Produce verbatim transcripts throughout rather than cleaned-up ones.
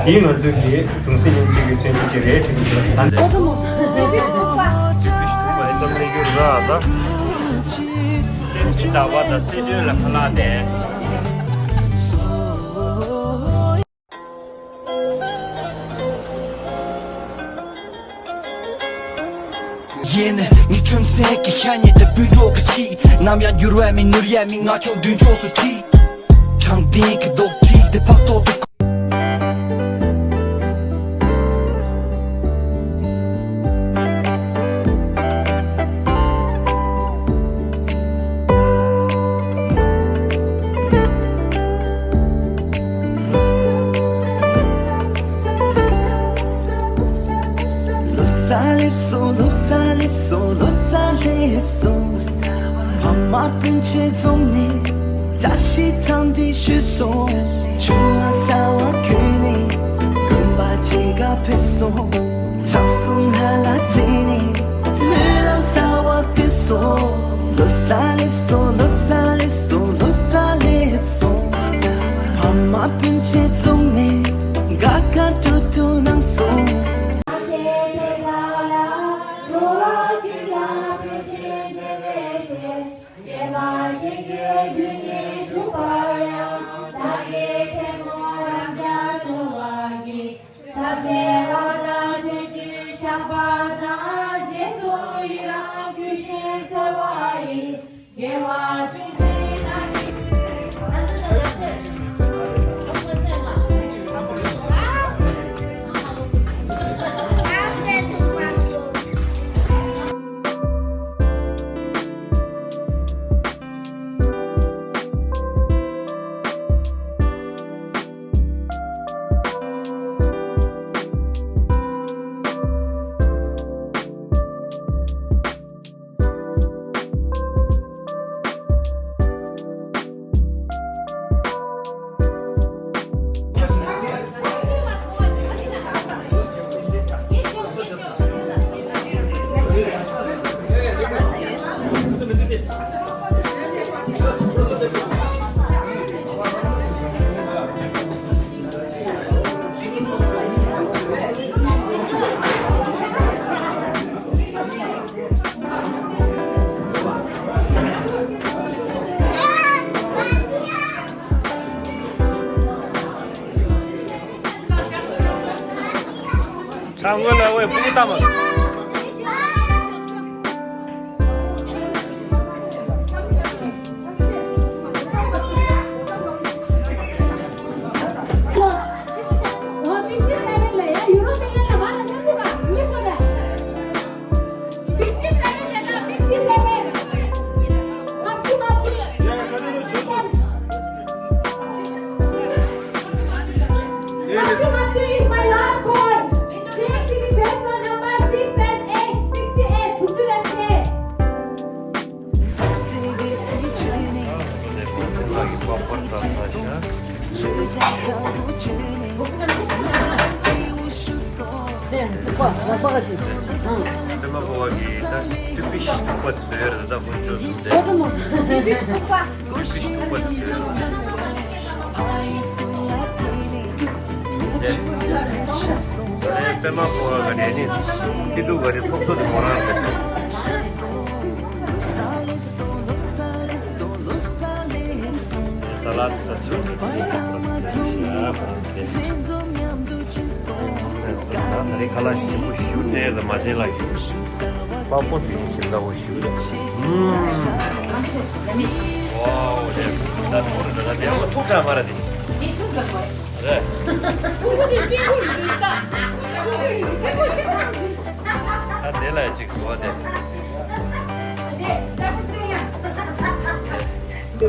དེའི་ང་ཚོའི་གི་གདུང་སེམས་མཉམ་སྐྱེད་ཀྱི་མཚོན་བྱེད་ཅིག་རེད། དེ་ནི་ད་ལྟ་ལྟ་བུ་ལས་རྒྱུ་ར་ད། ད་བ་ད་སེ་དོན་ལ་ཁ་ལག་དེ། ཡིན། ངའི་ཁྲོན་སེང་གི་ཤ་ཉེ་དེ་སྤུན་གྲོགས་ཀྱི་ཁྱི། ནམ་ཡང་འགྱུར་བའི་མི་ནུར་ཡས་མི། ང་ཆུང་མདུན་ཕྱོགས་སུ་ཁྲིད། དྲང་བདེན་གྱི་རྡོག་ཁྲིད་དེ་ཕབ་ཐོག་ཏུ། ལོ་གསར་སླེབས་སོང་། ལོ་གསར་སླེབས་སོང་། ལོ་གསར་སླེབས་སོང་། ཕ་མ་སྤུན་མཆེད་འཛོམས་ནས། བཀྲ་ཤིས་འཚམས་འདྲི་ཞུས་སོང་། ཆུ་ལྷག་གསར་པ་གྱོན་ནས། དགོན་པ་གཅིག་ག་ཕེབས་སོང་། ཕྱག་གསུམ་ལྷ་ལ་བརྩེ་ནས། སྨོན་ལམ་གསར་པ་བསྐུར་སོང་། ལོ་གསར་སླེབས་སོང་། ལོ་གསར་སླེབས་སོང་། ལོ་གསར་སླེབས་སོང་། ཕ་མ་སྤུན་མཆེད་འཛོམས་ནས། དགའ་དགའ་སྤྲོ་སྤྲོ་གནང་སོང་། ཚང་མ་ལ་ཝེ་པུ་ཏ་མ། Matthew, Matthew is my last call. Take the vessel number six and eight, sixty-eight, to do that day. ནས་ཐུག་པ་ལག་པ་ག་ཅིག་ཨང་། ཨ་མ་གོ་བ་གི་ད་ཏུ་པི་ཤི་ཐུག་པ་ཟེར་ད་ཁོང་ཚོ་ཟུམ་དེ། ཨོ་ཏུ་མོ། ཏུ་པི་ཤི་ཐུག་པ། ཏུ་པི་ཤི་ཐུག་པ་ཟེར། དེ་པད་མ་གོ་བ་ག་རེ་ནི་ཏི་ཏུ་ག་རེ་ཚོགས་གཙོ་དེ་མོ་རང་རེད། ས་ལད་ད་ཚོད་ད་ཚོད་ད་ཚོད། ད་རེས་ཁ་ལག་ཞིམ་པོ་ཞིམ་སྤྲད་ལ་མ་བྱེད་ལ་ཡོད། པགས་པ་དེ་ཞིམ་ད་བོ་ཞིམ། ཨུམ། ཝའོ་དེ་ད་ཐུག་ར་ད་ད་དེ་བོ་ཐུག་དྲ་མ་ར་དེ། རེད། ད་དེ་ལ་ཅིག་གོ་དེ། ད་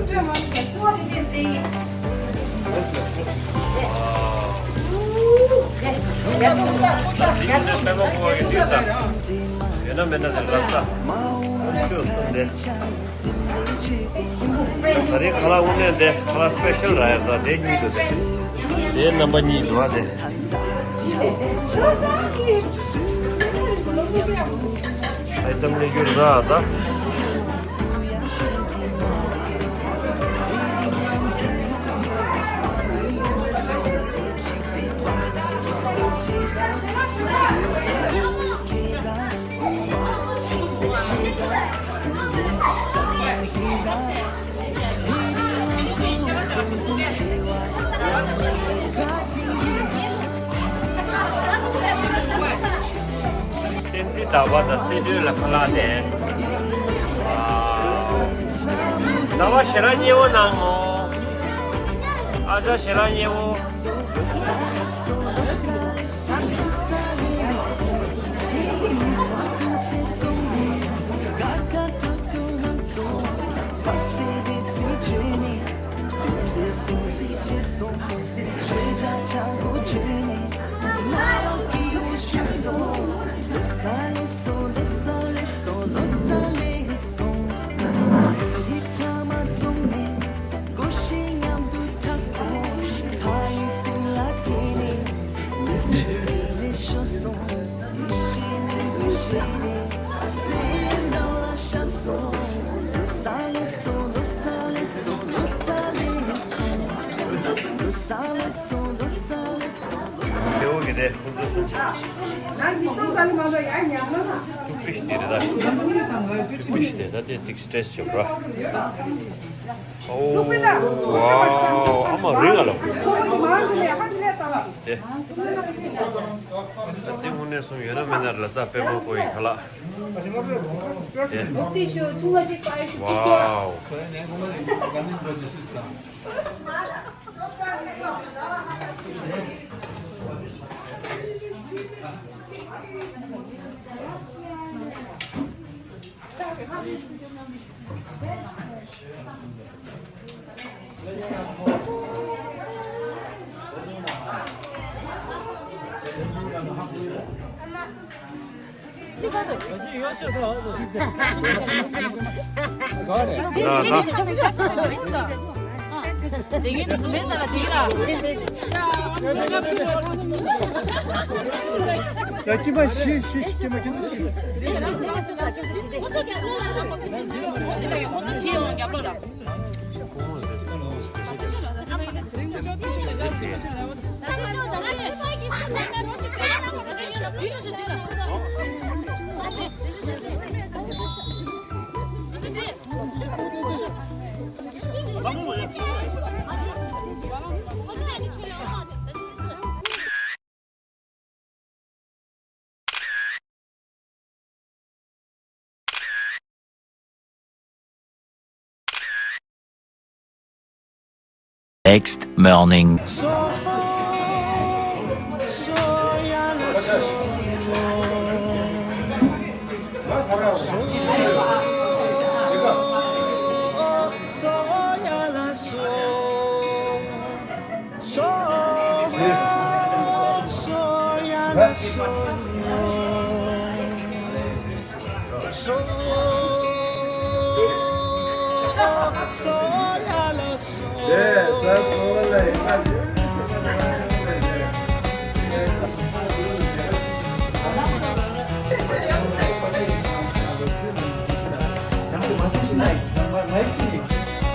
རེས་ཁ་ལག་དངོས་གནས་དེ་ཁ་ལག་སི་པེ་ཤལ་ར་ཡ་ད་དེ་གཉིས་འདུག་དེ། དེ་རྣམ་པ་གཉིས་འདུག་ཨ་དེ། ཨའི་ཊམ་ལས་རྒྱུ་ར་ད། བསྟན་འཛིན་ཟླ་བ་དང་སེ་སྟོན་ལ་ཁ་ལག་ལེན། ཟླ་བ་ཞེ་དྲག་མཉེས་པོ་གནང་ངོ་། ཨ་ཅག་ཞེ་དྲག་མཉེས་པོ། ཁེ་བོ་གི་རེད། ཏུག་པིཤ་དེ་རེད་ད། ཏུག་པིཤ་དེ་ད་དེ་ཏིག་སི་ཊེ་སི་ཊི་བྱེད་པ། ཨོ། ཝའོ། ཨ་མ་རིང་ང་ལ། དེ། ད་དེ་དངོས་གནས་སོང་ཡོད་ན་མེད་ན་ལ་ད་དཔེ་མང་པོ་ཡིན་ཁ་ལག་དེ། ཝའོ། Next morning.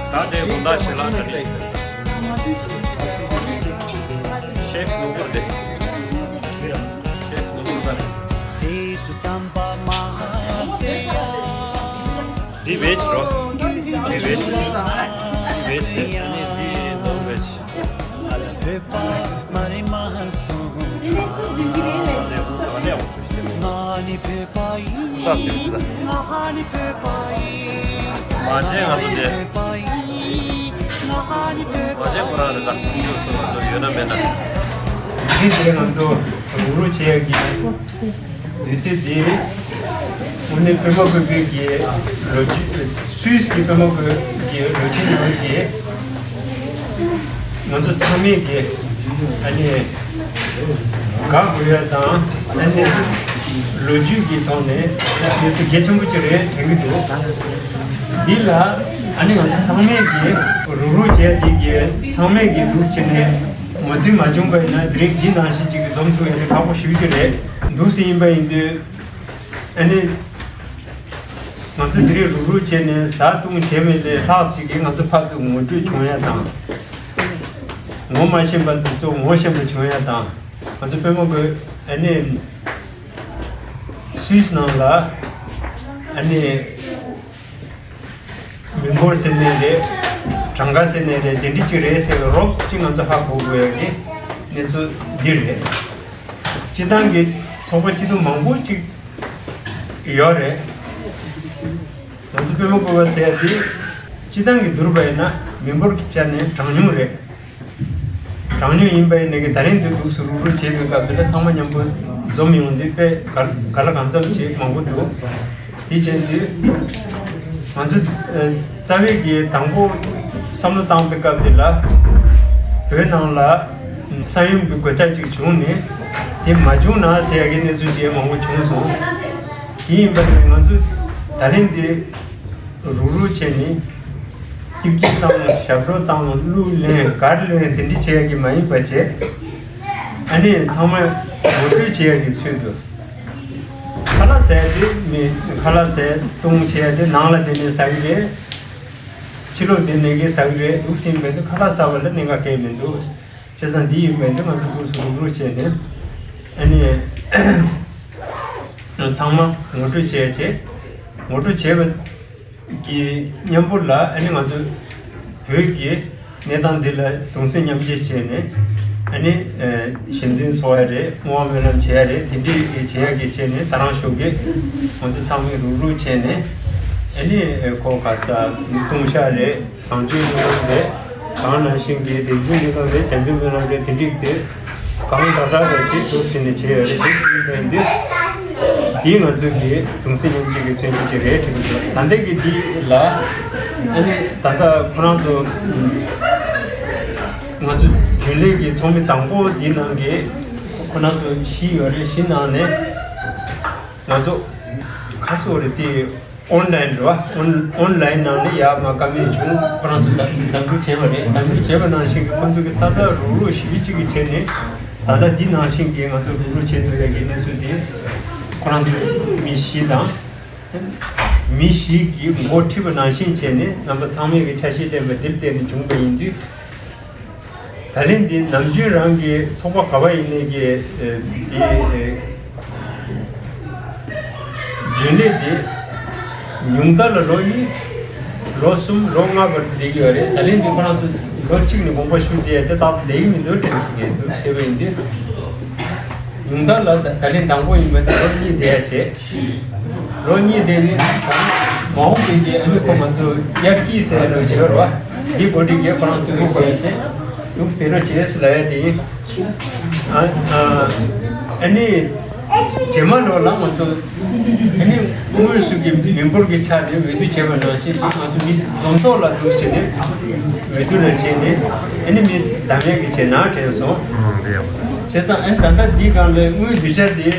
ད་དེ་དགོང་དག་ཞལ་ལག་ག་རེ་ཞིག་ཤེཕ་ནོར་བུ་རེད། ཤེཕ་ནོར་བུ་རེད། འདི་བེཇ་རོ། འདི་བེཇ། འདི་བེཇ་རེད། ཨ་ནི་འདི་ནོན་བེཇ། མ་བྱན་ང་ཚོ་དེ། མ་བྱན་ཁོ་རང་རེད་ད། ང་ཚོ་ཡོད་ན་མེད་ན། འདི་དེ་ང་ཚོ་རུག་རུག་བྱེད་ཡག་གི། དུས་ཚོད་འདི་དངོས་གནས་པད་མ་བཀོད་པའི་གི་ལོ་རྒྱུས། སུད་སི་གི་པད་མ་བཀོད་ཀྱི་ལོ་རྒྱུས་ནང་གི་ང་ཚོ་ཚང་མས་གི་ཨ་ནི་དགའ་དགོས་ཡ་དང་། ཨ་ནི་ལོ་རྒྱུས་ཀྱི་ཐོག་ནས་གནས་ཚུལ་གལ་ཆེན་པོ་ཅིག་རེད་དྲན་གྱི་འདུག་འདི་ལ་ཨ་ནི་ང་ཚོ་ཚང་མས་གི་རུག་རུག་བྱས་འདི་གི་ཚང་མས་གི་འདུག་བྱས་ནས་མོས་མཐུན་མ་བྱུང་པ་ཡིན་ན་དེ་རིང་འདི་ནང་བཞིན་ཅིག་གི་འཛོམས་ཐུབ་ཡ་དེ་ཁག་པོ་ཞེ་པོ་ཅིག་རེད་འདུག་སེ་ཡིན་པ་ཡིན་དུས། ཨ་ནི། ང་ཚོ་འདི་རིང་རུག་རུག་བྱས་ནས་བཟའ་བཏུང་བྱས་པ་ལས་ལྷག་ཅིག་གིས་ང་ཚོ་ཕར་ཚུར་ངོ་སྤྲོད་བྱུང་ཡ་དང་། ངོ་མ་ཤེས་པ་འདི་ཚོ་ངོ་ཤེས་པ་བྱུང་ཡ་དང་། ང་ཚོ་པད་མ་བཀོད་ཨ་ནི། སུད་སི་ནང་ལ་ཨ་ནི། མི་འབོར་ཟེར་ནའི་རེད། གྲངས་ཀ་ཟེར་ནའི་རེད། དེ་འདྲ་ཅིག་རེད་ཟེར་བའི་རོབ་ཙམ་ཅིག་ང་ཚོ་ཧ་གོ་དགོས་ཡ་གི་གནས་ཚུལ་འདི་རེད། སྤྱིར་བཏང་གི་ ཚོགས་པ་སྐྱིད་སྡུག་མང་པོ་ཅིག་ཡོད་རེད། ང་ཚོ་པད་མ་བཀོད་པ་ཟེར་ཡ་དེ་སྤྱི་བཏང་གི་བསྡུར་བ་ཡིན་ན་མི་འབོར་གྱི་ཆ་ནས་གྲངས་ཉུང་རེད། གྲངས་ཉུང་ཡིན་པ་ཡིན་ནའི་གི་ད་རིང་འདི་འདུག་སུ་རུག་རུག་བྱེད་པའི་སྐབས་དེ་ལ་ཚང་མ་མཉམ་པོ་འཛོམས་ཡོང་དུས་དཔེ་ག་ག་ལ་གང་འཚམ་ཅིག་མང་པོ་འདུག་དེ་བྱས་ཚེ། ང་ཚོ་ཨ་རྩ་བའི་གི་དང་པོ་བསམ་བློ་བཏང་པའི་སྐབས་དེ་ལ་བོད་ནང་ལ་ས་ཡོམ་གྱི་གོད་ཆག་ཅིག་བྱུང་ནས་དེ་མ་བྱུང་ན་ཟེར་ཡ་གི་གནས་ཚུལ་ཅིག་མང་པོ་བྱུང་སོང་། དེ་ཡིན་པ་ནི་ང་ཚོ་ད་ལན་དེ་རུག་རུག་བྱས་ནས་སྐྱིབ་སྐྱིབ་བཏང་། ཞབས་བྲོ་བཏང་། གླུ་ལེན། གར་ལེན། དེ་འདྲ་བྱེད་ཡ་གི་མ་ཡིན་པ་བྱས། ཨ་ནི་ཚང་མ་ངོ་སྤྲོད་བྱེད་ཡ་གི་ཚུལ་དུ། ཁ་ལག་ཟས་དེ་མི་ཁ་ལག་ཟས་བཏུང་བྱས་ཏེ་ནང་ལ་དེ་ནས་ཟ་གི་རེད། ཕྱི་ལོགས་དེ་ནས་གི་ཟ་གི་རེད་འདུག་ཟིན་པའི་དུས་ཁ་ལག་ཟ་བ་ལ་གནད་འགག་གང་ཡང་མི་འདུག་བྱས་ཙང་འདི་ཡིན་པའི་དུས་ང་ཚོ་འདུག་སུ་རུག་རུག་བྱས་ནས་ཨ་ནི་ཚང་མ་ངོ་སྤྲོད་བྱས་བྱས་ངོ་སྤྲོད་བྱས་པ། གི་མཉམ་པོ་ལ་ཨ་ནི་ང་ཚོ་བོད་ཀྱི་གནས་སྟངས་འདི་ལ་གདུང་སེམས་མཉམ་སྐྱེད་བྱས་ནས་ཨ་ནི་ཞལ་འདོན་འཚོགས་ཡ་རེད། བསྔོ་བ་སྨོན་ལམ་བྱེད་ཡ་རེད། དེ་འདྲའི་བྱེད་ཡ་གི་བྱས་ནས་ད་རང་ཤོག་གི་ང་ཚོ་ཚང་མས་རུག་རུག་བྱས་ནས་ཨ་ནི་ཁོ་ག་ས་ལྟུང་བཤགས་རེད། བཟང་སྤྱོད་སྨོན་ལམ་རེད། གང་ནང་བཞིན་གྱི་བདེན་ཚིག་སྨོན་ལམ་རེད། བྱམས་སྐྱོང་སྨོན་ལམ་རེད། དེ་འདྲ་དེ་གང་དྲག་དྲག་རེ་ཞིག་འདུག་ཟེར་ནས་བྱས་ཡོད་རེད། འདུག་ཟེར་ནས་བྱས་ཡོད་དུས་དེ་ང་ཚོ་གི་གདུང་སེམས་མཉམ་སྐྱེད་ཀྱི་མཚོན་བྱེད་ཅིག་རེད་དྲན་གྱི་འདུག་ད་ལྟ་གི་འདི་ལ་ཨ་ནི་ད་ལྟ་ཁོ་རང་ཚོ་ང་ཚོ་རྒྱུན་ལས་ཀྱི་ཚོགས་མི་དང་པོ་འདི་ནང་གི་ཁོ་རང་ཚོ་བཞི་ཡོད་རེད། བཞི་ནང་ནས་ང་ཚོ་ག་ཚོད་རེད་དེ། ཨོན་ལན་རེད་བ། ཨོན་ཨོན་ལན་ནང་ནས་ཡར་མར་བཀའ་མོལ་བྱུང་། ཁོ་རང་ཚོ་གདམ་གདམ་འཁྲུག་བྱས་པ་རེད། གདམ་འཁྲུག་བྱས་པ་ནང་བཞིན་གྱི་ཁོ་ཚོ་གི་ཚ་ཚ་རུག་རུག་ཞི་བ་གཅིག་གི་བྱས་ནས་ད་ལྟ་འདི་ནང་བཞིན་གྱི་ང་ཚོ་རུག་རུག་བྱེད་ཐུབ་ཡ་གི་གནས་ཚུལ་དེ་ཁོ་རང་ཚོ་མི་བཞི་དང་། མི་བཞི་གིས་འགོ་ཁྲིད་པ་ནང་བཞིན་བྱས་ནས་རྣམ་པ་ཚང་མས་ཀྱི་ཆ་ཤས་ལེན་པ་འདིར་བརྟེན་ནས་བྱུང་བ་ཡིན་དུས། ད་ལན་འདི་ནམ་རྒྱུན་རང་གི་ཚོགས་པ་ག་བ་ཡིན་ནའི་གི་འདི་རྒྱུན་ལས་འདི་ཉུང་མཐའ་ལ་ལོ་གཉིས་ལོ་གསུམ་ལོ་ལྔ་བར་དུ་བསྡད་ཀྱི་ཡོད་རེད། ད་ལན་འདི་ཁོ་རང་ཚོ་ལོ་གཅིག་ནས་དགོངས་པ་ཞུ་བསྡད་དེ་ད་བསྡད་ཀྱི་མི་འདུག་དྲན་སོང་ངས་འདུག་ཟེར་བ་ཡིན་དུས། ཉུང་མཐའ་ལ་ད་ད་ལན་དང་པོ་ཡིན་པ་ནི་ལོ་གཉིས་བསྡད་ཡ་བྱས། ལོ་གཉིས་བསྡད་ནས་ད་མ་འོངས་པའི་རྗེས་ཨ་ནི་ཁོ་ང་ཚོ་དབྱར་སྐྱིད་ཟེར་ཡ་ལོ་བྱེད་པ་རེད་བ། འདི་འགོ་ཁྲིད་ཀྱིས་ཁོ་རང་ཚོའི་ལུགས་བྱས་བྱས་ལུགས་བསྡད་རོགས་བྱས་ཟེར་ལབ་ཡ་དེ་ཡིན། ཨ་ཨ་ཨ་ནི་རྗེས་མ་ལོ་ལ་ང་ཚོ་ཨ་ནི་དངོས་སུ་གི་མི་འབོར་གྱི་ཆ་ནས་འོས་བསྡུ་བྱས་པ་ནང་བཞིན་དེ་ང་ཚོ་མི་འཛོམས་ཐོག་ལ་འདུག་ཟེར་ནས་འོས་བསྡུ་ལ་བྱས་ནས་ཨ་ནི་མི་བདམས་ཡ་གི་བྱས་ན་དྲན་སོང་། བྱས་ཙང་ཨ་ནི་ད་ལྟ་འདི་སྒང་ལ་དངུལ་བསྡུ་བྱ་དེ།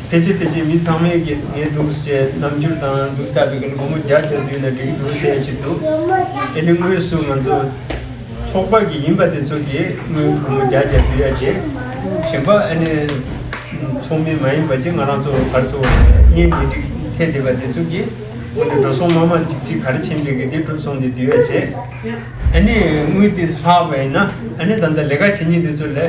ཕལ་ཆེར་ཕལ་ཆེར་མི་ཚང་མས་ཀྱི་ངས་འདུག་ཟེར་རྣམ་འགྱུར་དང་འདུག་ལྟ་བུའི་གི་སྒོར་མོ་བརྒྱ་བརྒྱ་བསྡུས་ན་འགྲིག་གི་འདུག་ཟེར་ཞིག་འདུག་ཨ་ནི་དངོས་སུ་ང་ཚོ་ཚོགས་པ་གི་ཡིན་པ་དེ་ཚོ་གིས་དངུལ་སྒོར་མོ་བརྒྱ་བརྒྱ་བསྡུ་ཡ་བྱས། གཞན་པ་ཨ་ནི་ཚོགས་མི་མ་ཡིན་པ་ཅིག་ང་རང་ཚོ་གར་སོ་གཉེན་ཉེ་འགྲིག་ཐད་བསྡད་པ་དེ་ཚོ་གིས་དངོས་གནས་འགྲོ་སོང་མ་མ་ཅིག་ཅིག་ག་རེ་ཕྱིན་པའི་གི་དེ་འགྲོ་སོང་དེ་བསྡུ་ཡ་བྱས། ཨ་ནི་དངུལ་དེ་ལྷག་པ་ཡིན་ན་ཨ་ནི་ད་ལྟ་ལས་ཀ་བྱེད་མཁན་དེ་ཚོ་ལ།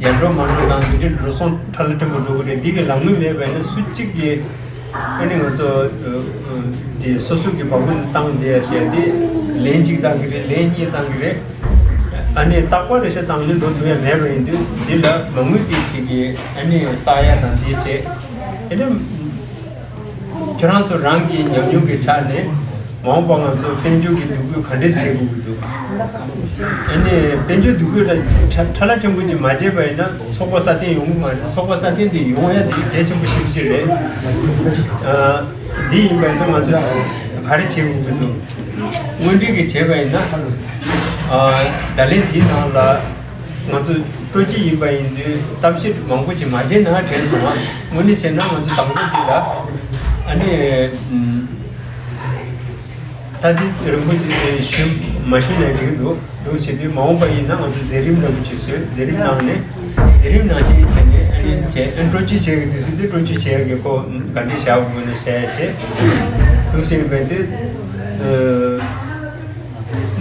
ཡར་འགྲོ་མར་འགྲོ་དང་དེ་འདྲའི་འགྲོ་སོང་ཁྲ་ལ་ཕྲན་བུ་འགྲོ་གི་རེད། འདི་གི་ལམ་དངུལ་མེད་པ་ཡིན་ན་སུ་གཅིག་གིས་ཨ་ནི་ང་ཚོ་དེ་སོ་སོ་གི་བ་སྤུ་བཏང་བསྡད་ཡ་བྱས་ཏེ་ལན་གཅིག་བཏང་གི་རེད། ལན་གཉིས་བཏང་གི་རེད། ཨ་ནི་རྟག་པར་རེ་ཞིག་བཏང་ནས་འགྲོ་ཐུབ་ཡ་མེད་པ་ཡིན་དུས་འདི་ལ་མ་དངུལ་དེ་ཞིག་གིས་ཨ་ནི་བསགས་ཡ་དང་དེ་བྱས་ཨ་ནི། ཁྱོད་རང་ཚོ་རང་གི་ཉམས་མྱོང་གི་ཆ་ནས་མ་འོངས་པ་ང་ཚོ་དཔལ་འབྱོར་གྱི་འདུ་འགོད་ག་འདྲས་བྱེད་དགོས་ཀྱི་འདུག་ཨ་ནི་དཔལ་འབྱོར་འདུ་འགོད་ལ་ཁྲ་ཁྲ་ལ་ཕྲན་བུ་ཅིག་མ་བྱས་པ་ཡིན་ན་ཚོགས་པ་སྲ་བརྟན་ཡོང་གི་མ་རེད། ཚོགས་པ་སྲ་བརྟན་དེ་ཡོང་ཡ་དེ་གལ་ཆེན་པོ་ཞེ་པོ་ཅིག་རེད། ཨ་འདི་ཡིན་པ་ཡིན་ན་ང་ཚོ་ག་རེ་བྱེད་དགོས་ཀྱི་འདུག་དངོས་འབྲེལ་གྱི་བྱས་པ་ཡིན་ན་ཨ་ད་ལན་འདི་ནང་ལ། ང་ཚོ་སྤྲོ་སྐྱིད་ཡིན་པ་ཡིན་དུས་གཏམ་བཤད་མང་པོ་ཞིག་མ་བྱས་ན་དྲན་སོང་བ། དངོས་གནས་བྱས་ན་ང་ཚོ་དང་པོ་འདི་ལ་ཨ་ནི་ད་འདི་རིང་པོ་འདི་ཞུ་མ་ཞུ་ནས་འགྲིག་འདུག་འདུག་བྱེད་དུས་མ་འོངས་པ་ཡིན་ན་ང་ཚོ་མཛད་རིམ་འདྲ་པོ་ཅིག་བཟོས། མཛད་རིམ་ནང་ནས་མཛད་རིམ་ནང་བཞིན་བྱས་ནས་ཨ་ནི་བྱས་ཨ་ནི་སྤྲོ་སྐྱིད་བྱེད་ཀྱི་དུས་ཚོད་འདི་སྤྲོ་སྐྱིད་བྱེད་ཀྱི་སྐོར་ག་འདྲ་བྱ་དགོས་ན་བྱས་བྱས་འདུག་ཟེར་བས་དུས།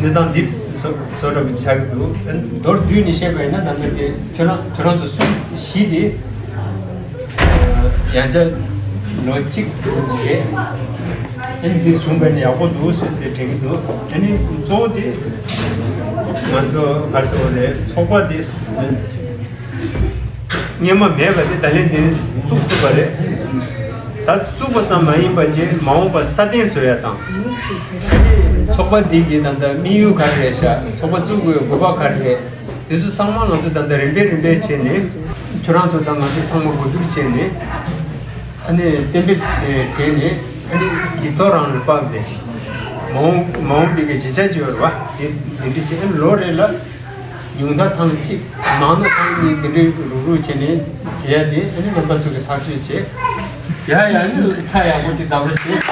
གནས་སྟངས་འདི་བཟོ་བཟོ་འདྲ་པོ་ཆགས་ཀྱི་འདུག་མདོར་བསྡུས་ནས་བཤད་པ་ཡིན་ན་ད་ལྟ་དེ་ཁྱོད་རང་ཁྱོད་རང་ཚོ་གསུམ་བཞི་དེ་ཡང་བསྐྱར་ལོ་གཅིག་རེད། ཨ་ནི་འདི་བྱུང་བ་ནི་ཡག་པོ་འདུག་ཟེར་ཏེ་དྲན་གྱི་འདུག་ཨ་ནི་གཙོ་བོ་དེ་ང་ཚོ་ག་རེ་ཟེར་དགོས་རེད། ཚོགས་པ་དེ་ སྔོན་མ་མེད་པ་དེ་ད་ལན་དེ་བཙུགས་ཐུབ་པ་རེད། ད་བཙུགས་པ་ཙམ་མ་ཡིན་པ་བྱས་མ་འོངས་པ་སྲ་བརྟན་བཟོ་ཡ་དང་། ཚོགས་པ་འདི་གི་ད་ལྟ་དམིགས་ཡུལ་ག་རེ་རེད་ཤག་ཚོགས་པ་བཙུགས་དགོས་དགོས་པ་ག་རེ་རེད། དེ་ཚོ་ཚང་མ་ང་ཚོ་ད་ལྟ་རིམ་པས་རིམ་པས་བྱས་ནས་ཁྱོད་རང་ཚོ་དང་ང་ཚོ་ཚང་མ་གོ་བསྡུར་བྱས་ནས་ཨ་ནི་གཏན་འབེབས་བྱས་ནས་ཨ་ནི་ཡིག་ཐོག་རང་ལ་དཔག་སྟེ་མ་འོངས་མ་འོངས་པའི་གི་བྱེད་ཆ་ཅིག་ཡོད་རེད་བ། དེ་དེ་འདྲ་བྱས་ཨ་ནི་ལོ་རེ་ལ་ཉུང་མཐའ་ཐེངས་གཅིག་མང་ན་ཐེངས་གཉིས་དེ་འདྲའི་རུག་རུག་བྱས་ནས་བྱེད་ཡ་དེ་ཨ་ནི་རྣམ་པ་ཚོ་གི་ཐག་གཅོད་བྱས། ཡ་ཡ་ཨ་ནི་ཆ་ཡག་པོ་ཅིག་བདམས་རོགས་བྱེད།